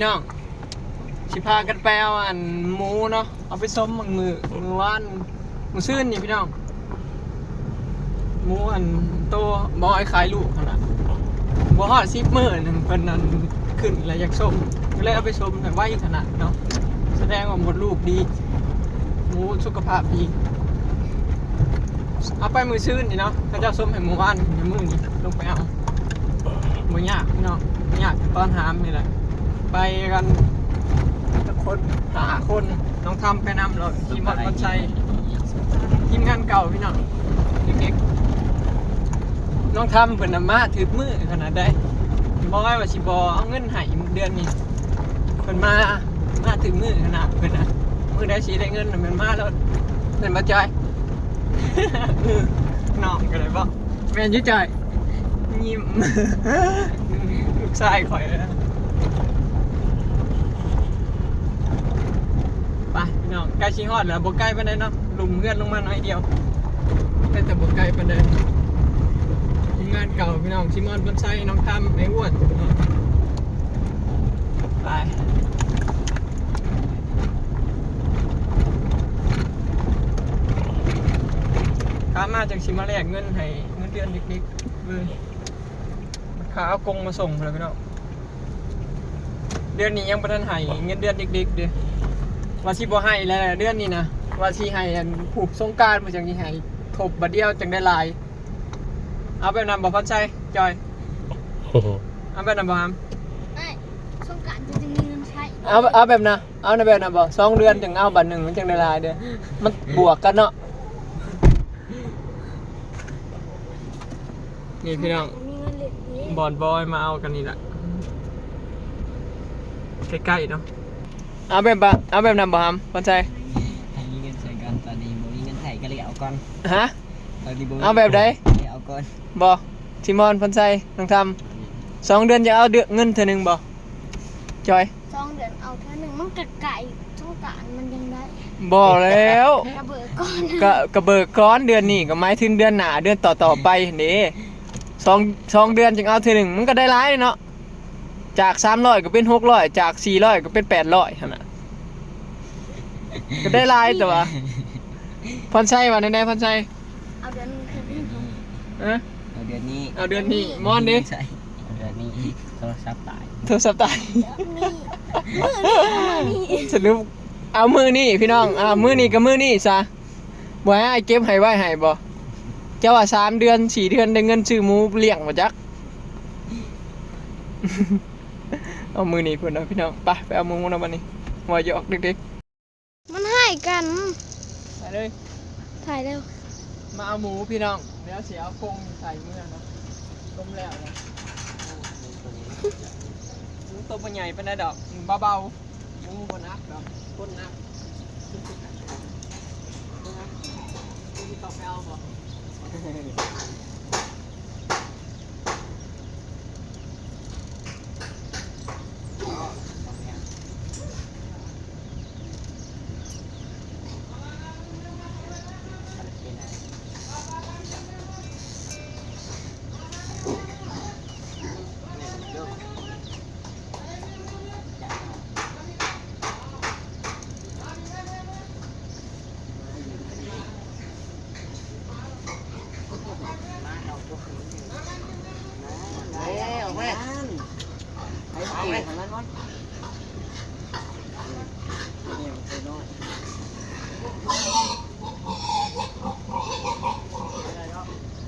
ພີ່ນ້ອງ ຊິພາກັນໄປເອົາອັນໝູເນາະ ເອົາໄປຊົມມື້ ມື້ວານ ມື້ຊືນນີ້ພີ່ນ້ອງ ໝູອັນໂຕບໍ່ໃຫ້ຂາຍລູກຫັ້ນນະ ບໍ່ຮອດສິບມື້ໜຶ່ງ ເພິ່ນນັ້ນຂຶ້ນແລ້ວຢາກຊົມ ກໍເລີຍເອົາໄປຊົມໄວຂະໜາດເນາະ ສະແດງວ່າມົດລູກດີ ໝູສຸຂະພາບດີ ເອົາໄປມື້ຊືນນີ້ເນາະ ເຂົາເຈົ້າຊົມໃຫ້ມື້ວານ ມື້ນີ້ລົງໄປເອົາ ບໍ່ຍາກພີ່ນ້ອງ ບໍ່ຍາກ ຕອນຫາມນີ້ແຫຼະ ໄປກັນຈັກຄົນ ຫ້າຄົນ ນ້ອງທຳໄປນຳ ແລ້ວຊີມອນ ຄອນໄຊ ທີມງານເກົ່າພີ່ນ້ອງ ເດັກໆ ນ້ອງທຳເພິ່ນນະມາຖືກມື້ຂະໜາດໃດ ບອກໄວ້ວ່າຊິບໍ່ເອົາເງິນໃຫ້ເດືອນນີ້ ເພິ່ນມາ ມາຖືກມື້ຂະໜາດເພິ່ນນະ ມື້ໃດຊິໄດ້ເງິນນະແມ່ນມາໂລດ ແມ່ນບໍ່ຈອຍ? ນ້ອງກໍໄດ້ບອກ ແມ່ນຢູ່ຈອຍ ຍິ້ມ ລູກຊາຍຂ້ອຍເດ້ ໄປພີ່ນ້ອງ ໃກ້ຊິຮອດແລ້ວ ບໍ່ໄກປານໃດເນາະ ລຸ່ມເຮືອນລົງມາໜ້ອຍດຽວ ແຕ່ບໍ່ໄກປານໃດ ທີມງານເກົ່າພີ່ນ້ອງ ຊີມອນ ຄອນໄຊ ນ້ອງທຳ ໄອ້ອ້ວນ ໄປ ຂ້າມມາຈັ່ງຊິມາແລກເງິນໃຫ້ ເງິນເດືອນເດັກໆ ເບິ່ງ ຂ້າເອົາກົງມາສົ່ງພຸ້ນລະພີ່ນ້ອງ ເດືອນນີ້ຍັງບໍ່ທັນໃຫ້ເງິນເດືອນເດັກໆເດ້ ວ່າຊິບໍ່ໃຫ້ແລ້ວເດືອນນີ້ນະ ວ່າຊິໃຫ້ອັນຜູກສົງການ ເພິ່ນຈັ່ງຊິໃຫ້ທົບບາດດຽວຈັ່ງໄດ້ຫຼາຍ ເອົາແບບນັ້ນບໍ່ ພອນໄຊ ຈອຍ? ເອົາແບບນັ້ນບໍ່ຫຳ? ອ້າຍ ສົງການຈຶ່ງມີເງິນໃຊ້ ເອົາ ເອົາແບບນັ້ນ ເອົາໃນແບບນັ້ນບໍ່? ສອງເດືອນຈຶ່ງເອົາບາດໜຶ່ງ ມັນຈຶ່ງໄດ້ຫຼາຍເດ້ ມັນບວກກັນເນາະ. ນີ້ພີ່ນ້ອງ ມີເງິນເຫຼັ້ນນີ້ ບ່ອນບອຍມາເອົາກັນນີ້ລະ ໃກ້ໆເນາະ ເອົາແບບ ເອົາແບບນັ້ນບໍ່ຫຳ ພອນໄຊ? ໃຫ້ມີເງິນໃຊ້ກ່ອນ ຕອນນີ້ບໍ່ມີເງິນໃຊ້ກໍເລີຍເອົາກ່ອນ ຮະ? ຕອນນີ້ບໍ່ມີ ເອົາແບບໃດ? ເອົາກ່ອນ ບໍ່ ຊີມອນ ພອນໄຊ ນ້ອງທຳ ສອງເດືອນຈະເອົາເດືອນ ເງິນເທື່ອໜຶ່ງບໍ່? ຈອຍ ສອງເດືອນເອົາເທື່ອໜຶ່ງ ມັນກໍໃກ້ ສົງການມັນຍັງໄດ້ ບໍ່ແລ້ວ ກະເບີກກ່ອນ ກະ ກະເບີກກ່ອນ ເດືອນນີ້ກໍໝາຍເຖິງເດືອນໜ້າ ເດືອນຕໍ່ໆໄປຫັ້ນເດ້ ສອງ ສອງເດືອນຈຶ່ງເອົາເທື່ອໜຶ່ງ ມັນກໍໄດ້ຫຼາຍເນາະ ຈາກສາມຮ້ອຍກໍເປັນຫົກຮ້ອຍ ຈາກສີ່ຮ້ອຍກໍເປັນແປດຮ້ອຍຫັ້ນນະ ກໍໄດ້ຫຼາຍ ແຕ່ວ່າ ພອນໄຊວ່າແນວໃດ ພອນໄຊ? ເອົາເດືອນນີ້ ຮະ? ເອົາເດືອນນີ້ ເອົາເດືອນນີ້ ມອນເດ້ ໃສ່ ເອົາເດືອນນີ້ ໂທລະສັບຕາຍ ໂທລະສັບຕາຍ ສະຫຼຸບເອົາມື້ນີ້ພີ່ນ້ອງ ເອົາມື້ນີ້ກັບມື້ນີ້ຊະ ບໍ່ໃຫ້ອ້າຍເກັບໃຫ້ໄວ້ໃຫ້ບໍ່? ເຈົ້າວ່າສາມເດືອນສີ່ເດືອນໄດ້ເງິນຊື້ໝູລ້ຽງບໍ່ຈັກ ເອົາມື້ນີ້ພຸ້ນເນາະພີ່ນ້ອງ ໄປ ໄປເອົາໝູເນາະບັດນີ້ ຫົວຢອກເດັກໆ ມັນຮ້າຍກັນ ໄປເລີຍ ຖ່າຍແລ້ວ ມາເອົາໝູພີ່ນ້ອງ ດຽວຊິເອົາກົງໃສ່ເມືອເນາະ ຕົ້ມແລ້ວເນາະ ໝູໂຕບໍ່ໃຫຍ່ປານໃດດອກ ເບົາໆ ໝູບໍ່ໜັກດອກ ຄົນໜັກ ຕ້ອງໄປເອົາບໍ່?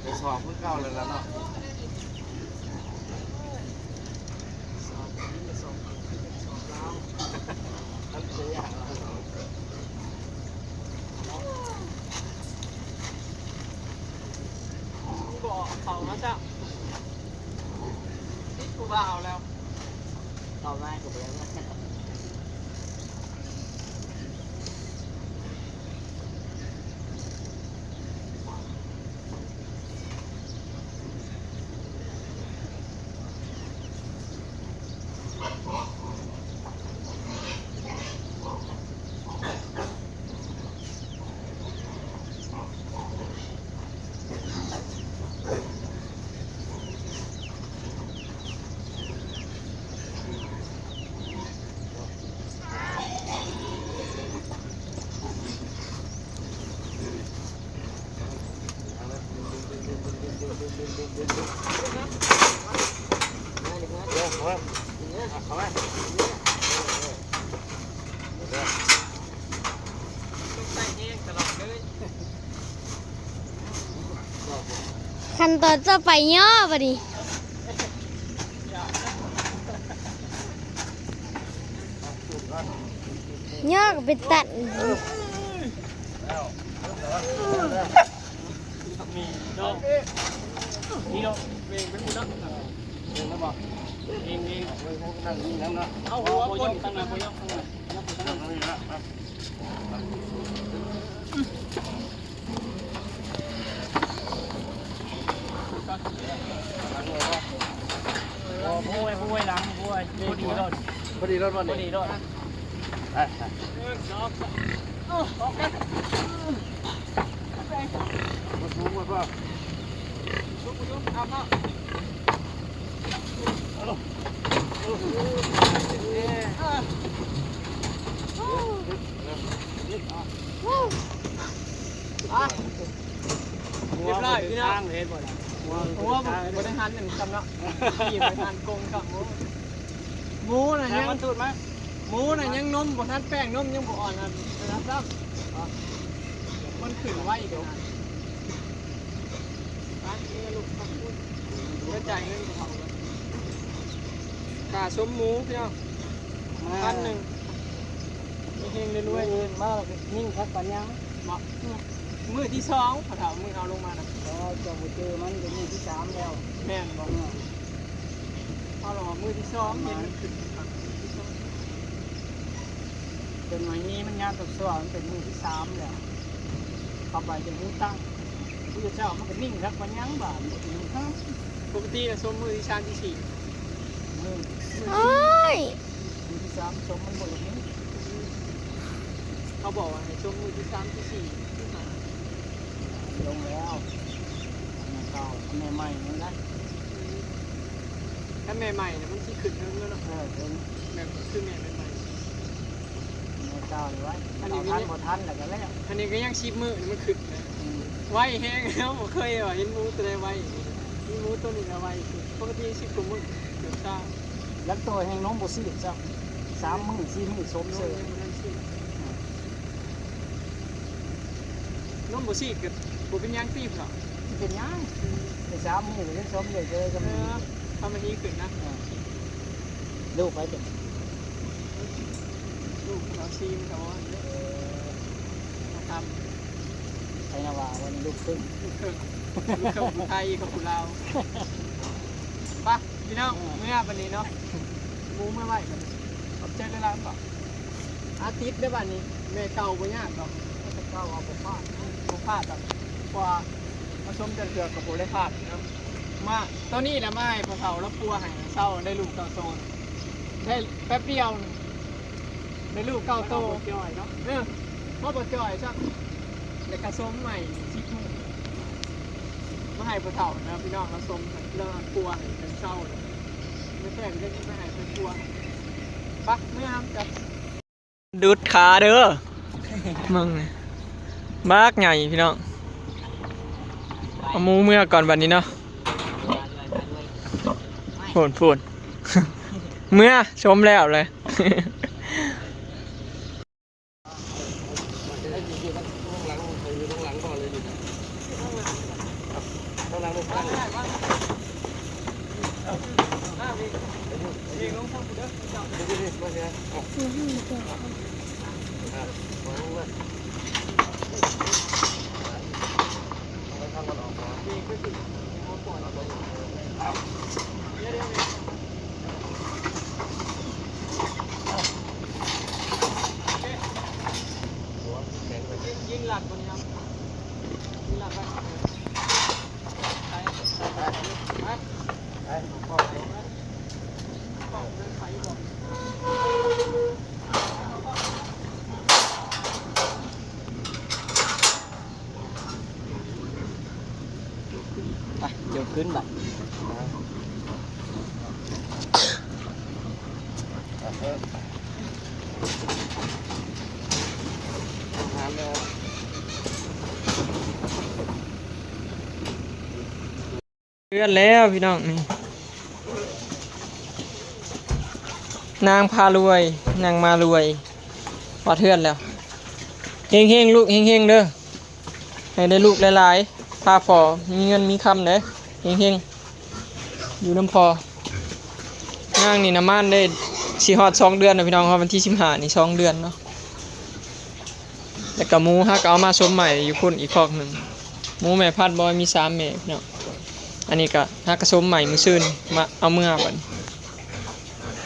ໄປສອບຄືເກົ່າແລ້ວລະເນາະ. ບອກເຂົາມາຊະ ຕິດຜູ້ບ່າວແລ້ວ ເຂົ້າມາກໍບໍ່ໄດ້ມາ. ເ ຂັ້ນຕອນຕໍ່ໄປຍໍ້ບາດນີ້ ຍໍ້ກໍເປັນຕັນ. ເອົາຫົວຄົນຕັ້ງໜ້າ ໂອ້ຍ ໂອ້ຍ ຫຼັງ ໂອ້ຍ ພໍດີໂລດ ພໍດີໂລດ ພໍດີໂລດ ໄປ ໄປ ບໍ່ສູງບໍ່ ອ່ະ ຮຽບຮ້ອຍພີ່ນ້ອງ ຫົວບໍ່ໄດ້ຫັນນຳຊ້ຳເນາະ ບໍ່ໄດ້ຫັນກົງຊ້ຳ. ໂອ້ ໝູນະຍັງ ໝູນະຍັງນົມບໍ່ທັນແປ້ງ ນົມຍັງບໍ່ອ່ອນນະ ນະຊ້ຳ ມັນຂຶ້ນໄວຂະໜາດ ໄປ ເມືອລູກ ໄປຈ່າຍເງິນເຂົາກ່ອນ ຄ່າຊົມໝູພີ່ນ້ອງ ພັນໜຶ່ງ ເຮັງໆ ລວຍໆ ມື້ອື່ນມາກໍຍິ່ງຄັກປານຫຍັງເນາະ. ມື້ທີສອງ ພໍ່ເຖົ້າ ມື້ເຮົາລົງມານະ ເຈົ້າບໍ່ເຈີມັນກໍມື້ທີສາມແລ້ວ ແມ່ນບໍ່? ເອີ ເຮົາລະວ່າມື້ທີສອງ ເຫັນມັນຂຶ້ນ ຈົນວ່ານີ້ມັນຍາມຕອນເຊົ້າ ມັນເປັນມື້ທີສາມແລ້ວ ເຂົ້າໄປຈະຮູ້ຕັ້ງ ມື້ເຊົ້າມັນກໍນິ່ງຄັກປານຫຍັງບາດນີ້. ປົກກະຕິລະຊົມມື້ທີສາມທີສີ່ ມື້ ມື້ ໂອ້ຍ ມື້ທີສາມຊົມມັນບໍ່ລົງ ເຂົາບອກວ່າໃຫ້ຊົມມື້ທີສາມທີສີ່ ລົງແລ້ວ ແມ່ເກົ່າ ແມ່ໃໝ່ນີ້ນະ ອືມ ຖ້າແມ່ໃໝ່ນະມັນຊິຂຶ້ນເທິງເລີຍເນາະ ເອີ ເທິງ ແບບຄືແມ່ໃໝ່ ແມ່ເກົ່ານີ້ໄວ້ ອັນນີ້ ເອົາທັນບໍ່ທັນແລ້ວກໍແລ້ວ ອັນນີ້ກໍຍັງສິບມື້ນີ້ມັນຂຶ້ນນະ ອືມ ໄວແຮງ ເຮົາບໍ່ເຄີຍວ່າເຫັນໝູໂຕໃດໄວ ມີໝູໂຕນີ້ລະໄວສຸດ ປົກກະຕິສິບກວ່າມື້ ເກືອບຊາວ ລຳໂຕແຮງນົມບໍ່ຊີດຊ້ຳ ສາມມື້ສີ່ມື້ຊົມເຊີຍ ນົມຍັງບໍ່ທັນຊີດ ອືມ ນົມບໍ່ຊີດກໍບໍ່ເປັນຫຍັງຕິເນາະ ຊິເປັນຫຍັງ ອືມ ໄດ້ສາມມື້ກໍຍັງຊົມເລີຍ ເອີ ທຳມະນີຂຶ້ນນະ ເອີ ລູກໄປເປັນ ລູກເຂົາຊີມເຂົາ ເອີ ມາທຳ ໃຜນະວ່າ ວ່າລູກເຄິ່ງ ລູກເຄິ່ງ ລູກເຄິ່ງຜູ້ໄທກັບຜູ້ລາວ ໄປ ພີ່ນ້ອງ ເອີ ເມືອບັດນີ້ເນາະ ໝູເມືອໄວ້ບັດນີ້ ຂອບໃຈຫຼາຍໆ ອາທິດເດີບັດນີ້ ແມ່ເກົ່າບໍ່ຍາກດອກ ແມ່ເກົ່າເອົາບໍ່ພາດ ບໍ່ພາດດອກ ເພາະວ່າມາຊົມແຕ່ເທື່ອກໍບໍ່ໄດ້ພາດເນາະ ມາຕອນນີ້ລະມາໃຫ້ພໍ່ເຖົ້າລາວປົວໃຫ້ເຊົາ ໄດ້ລູກເກົ້າໂຕ ໄດ້ແປັບດຽວໜຶ່ງ ໄດ້ລູກເກົ້າໂຕ ເອີ ພໍບໍ່ຈ່ອຍຊ້ຳ ແລ້ວກະຊົມໃໝ່ສິບມື້ ມາໃຫ້ຜູ້ເຖົ້ານະພີ່ນ້ອງ ມາຊົມເລີກຄົວໃຫ້ເພິ່ນເຊົາ ແທ້ໆ ໄດ້ໄປໃຫ້ເພິ່ນຄົວ ໄປ ເມືອນຳກັນ ດຸດຂາເດີ ມຶງນີ້ ບັກໃຫຍ່ພີ່ນ້ອງ ເອົາໝູເມືອກ່ອນບັດນີ້ເນາະ ພຸ້ນໆ ເມືອຊົມແລ້ວເລີຍ. ໄປ ເຈົ້າຂຶ້ນບັດ ເຮືອນແລ້ວພີ່ນ້ອງນີ້. ນາງພາລວຍ ນາງມາລວຍ ຮອດເຮືອນແລ້ວ. ເຮັງໆ ລູກ ເຮັງໆ ເດີ ໃຫ້ໄດ້ລູກຫຼາຍໆ ພາພໍ່ມີເງິນມີຄຳເດີ ເຮັງໆ ຢູ່ນຳພໍ່. ນາງນີ້ນະ ມານໄດ້ ຊິຮອດສອງເດືອນແລ້ວ ພີ່ນ້ອງ, ຮອດວັນທີສິບຫ້ານີ້ສອງເດືອນເນາະ. ແລ້ວກໍໝູເຮົາກໍເອົາມາສົມໃໝ່ຢູ່ພຸ້ນອີກຄອກໜຶ່ງ. ໝູແມ່ພັນບໍ່ ມີສາມແມ່ພີ່ນ້ອງ. ອັນນີ້ກໍເຮົາກໍສົມໃໝ່ມື້ຊືນ ມາເອົາເມືອບັດນີ້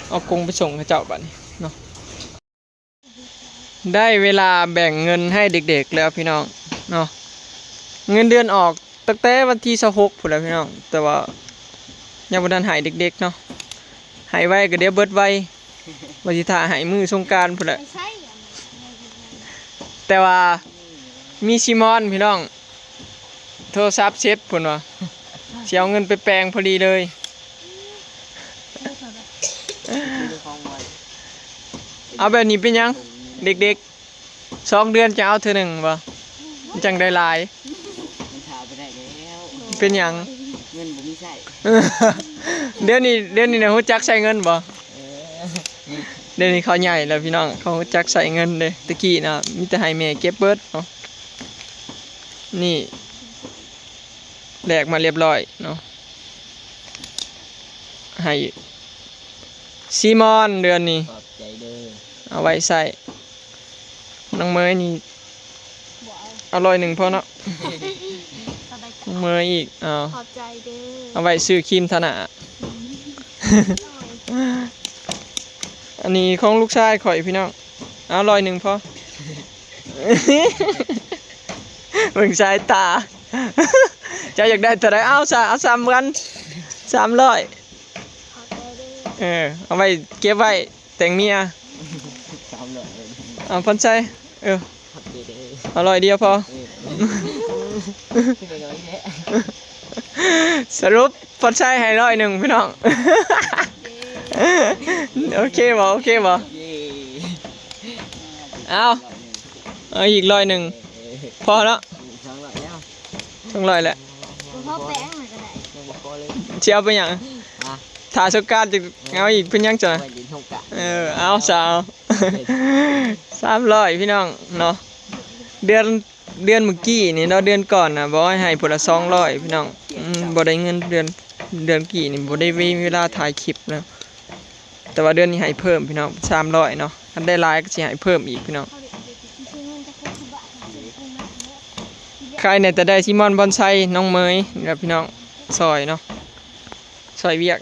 ເອົາກົງໄປສົ່ງເຂົາເຈົ້າບັດນີ້ເນາະ. ໄດ້ເວລາແບ່ງເງິນໃຫ້ເດັກໆແລ້ວພີ່ນ້ອງເນາະ. ເງິນເດືອນອອກຕັ້ງແຕ່ວັນທີຊາວຫົກພຸ້ນແຫຼະພີ່ນ້ອງ, ແຕ່ວ່າຍັງບໍ່ທັນໃຫ້ເດັກໆເນາະ. ໃຫ້ໄວກໍດຽວເບິດໄວ ວ່າຊິຖ້າໃຫ້ມື້ສົງການພຸ້ນແຫຼະ. ແຕ່ວ່າມີຊີມອນພີ່ນ້ອງ ໂທລະສັບເຊັດພຸ້ນວ່າ ຊິເອົາເງິນໄປແປງພໍດີເລີຍ. ເອົາແບບນີ້ເປັນຫຍັງ ເດັກໆ ສອງເດືອນຈະເອົາເທື່ອໜຶ່ງບໍ່? ມັນຈັ່ງໄດ້ຫຼາຍ. ມັນຖ້າບໍ່ໄດ້ແລ້ວ. ເປັນຫຍັງ? ເງິນບໍ່ມີໃຊ້. ດຽວນີ້ ດຽວນີ້ນະ ຮູ້ຈັກໃຊ້ເງິນບໍ່? ເອີ ດຽວນີ້ເຂົາໃຫຍ່ແລ້ວພີ່ນ້ອງ, ເຂົາຮູ້ຈັກໃຊ້ເງິນເດ້. ແຕ່ກີ້ນະ ມີແຕ່ໃຫ້ແມ່ເກັບເບິດເນາະ. ນີ້ ແລກມາລຽບລ້ອຍເນາະ, ໃຫ້ຊີມອນເດືອນນີ້. ຂອບໃຈເດີ. ເອົາໄວ້ໃຊ້. ນ້ອງເມຍນີ້ ບໍ່ເອົາ ເອົາຮ້ອຍໜຶ່ງພໍເນາະ. ນ້ອງເມຍອີກ ເອົາ ຂອບໃຈເດີ. ເອົາໄວ້ຊື້ຄຣີມທາໜ້າ. ອັນນີ້ຂອງລູກຊາຍຂ້ອຍພີ່ນ້ອງ. ເອົາຮ້ອຍໜຶ່ງພໍ. ເບິ່ງສາຍຕາ. ເຈົ້າຢາກໄດ້ເທົ່າໃດ? ເອົາຊະ ເອົາສາມພັນ ສາມຮ້ອຍ. ຂອບໃຈເດີ. ເອີ ເອົາໄວ້ ເກັບໄວ້ແຕ່ງເມຍ. ສາມຮ້ອຍເລີຍ. ເອົາ ພອນໄຊ. ເອີ ຂອບໃຈເດີ. ເອົາຮ້ອຍດຽວພໍ. ເອີ ຄືໄປໜ້ອຍແທ້. ສະຫຼຸບ ພອນໄຊໃຫ້ຮ້ອຍໜຶ່ງພີ່ນ້ອງ. ໂອເຄບໍ່? ໂອເຄບໍ່? ເອີ ເອົາ ເອົາອີກຮ້ອຍໜຶ່ງ. ເອີ ພໍເນາະ. ສອງຮ້ອຍແລ້ວ. ສອງຮ້ອຍແຫຼະ. ບໍ່ພໍແປງມັນກໍໄດ້. ຍັງບໍ່ພໍເລີຍ. ຊິເອົາໄປຫຍັງ? ຮະ? ຖ້າສົງການຈະເອົາອີກເປັນຫຍັງຊັ້ນນະ? ໄວ້ຫຼິ້ນສົງການ. ເອີ ເອົາຊະ ເອົາ ສາມຮ້ອຍພີ່ນ້ອງເນາະ. ເດືອນ ເດືອນມື້ກີ້ນີ້ເນາະ ເດືອນກ່ອນນະ ບອກໃຫ້ຜູ້ລະສອງຮ້ອຍພີ່ນ້ອງ. ອືມ ບໍ່ໄດ້ເງິນເດືອນ ເດືອນກີ້ນີ້ ບໍ່ໄດ້ມີເວລາຖ່າຍຄລິບນະ. ແຕ່ວ່າເດືອນນີ້ໃຫ້ເພີ່ມພີ່ນ້ອງ ສາມຮ້ອຍເນາະ, ຄັນໄດ້ຫຼາຍກໍຊິໃຫ້ເພີ່ມອີກພີ່ນ້ອງ. ຂາຍແດ່ ແຕ່ໄດ້ຊີມອນບອນໄຊ ນ້ອງເມຍນີ້ແຫຼະພີ່ນ້ອງ ຊ່ອຍເນາະ ຊ່ອຍວຽກ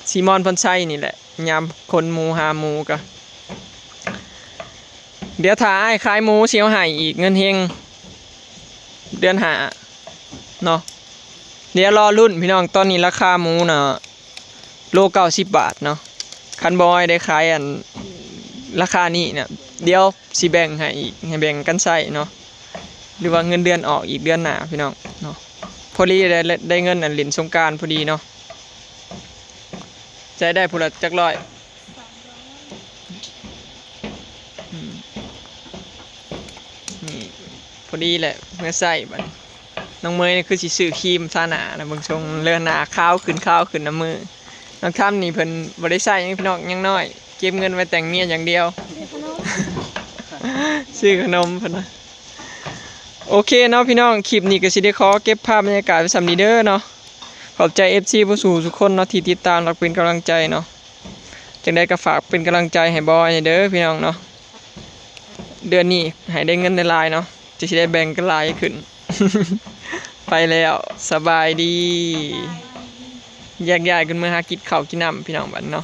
ຊີມອນບອນໄຊນີ້ແຫຼະ. ຍາມຂົນໝູຫາໝູກະ ດຽວຖ້າອ້າຍຂາຍໝູຊິເອົາໃຫ້ອີກ ເງິນເຮັງ ເດືອນຫ້າເນາະ. ດຽວລໍລຸ້ນພີ່ນ້ອງ. ຕອນນີ້ລາຄາໝູນະ ໂລເກົ້າສິບບາດເນາະ. ຄັນບໍ່ອ້ອຍໄດ້ຂາຍອັນລາຄານີ້ນະ ດຽວຊິແບ່ງໃຫ້ອີກ ໃຫ້ແບ່ງກັນໃຊ້ເນາະ ຫຼືວ່າເງິນເດືອນອອກອີກເດືອນໜ້າພີ່ນ້ອງເນາະ. ພໍດີໄດ້ ໄດ້ເງິນອັນຫຼິ້ນສົງການພໍດີເນາະ. ໃຊ້ໄດ້ຜູ້ລະຈັກຮ້ອຍ? ອືມ ນີ້ ພໍດີແຫຼະ ເມືອໃຊ້ບັດນີ້. ນ້ອງເມຍນີ້ຄືຊິຊື້ຄຣີມທາໜ້ານະ ເບິ່ງຊົງເລີຍ ໜ້າຂາວຂຶ້ນ ຂາວຂຶ້ນນຳມື້. ນ້ອງທຳນີ້ເພິ່ນບໍ່ໄດ້ໃຊ້ຫຍັງພີ່ນ້ອງ ຍັງນ້ອຍ ເກັບເງິນໄວ້ແຕ່ງເມຍຢ່າງດຽວ ຊື້ຂະໜົມເພິ່ນນະ. ໂອເຄເນາະພີ່ນ້ອງ ຄລິບນີ້ກໍຊິໄດ້ຂໍເກັບພາບບັນຍາກາດໄວ້ສ່ຳນີ້ເດີເນາະ. ຂອບໃຈເອັຟຊີຜູ້ສູ່ທຸກຄົນເນາະ ທີ່ຕິດຕາມ ແລະ ເປັນກຳລັງໃຈເນາະ. ຈັ່ງໃດກໍຝາກເປັນກຳລັງໃຈໃຫ້ບອຍແດ່ເດີພີ່ນ້ອງເນາະ. ເດືອນນີ້ໃຫ້ໄດ້ເງິນຫຼາຍໆເນາະ ຈະຊິໄດ້ແບ່ງກັນຫຼາຍຂຶ້ນ. ໄປແລ້ວ ສະບາຍດີ. ແຍກຍ້າຍກັນເມືອຫາກິນເຂົ້າກິນນ້ຳພີ່ນ້ອງບັດນີ້ເນາະ.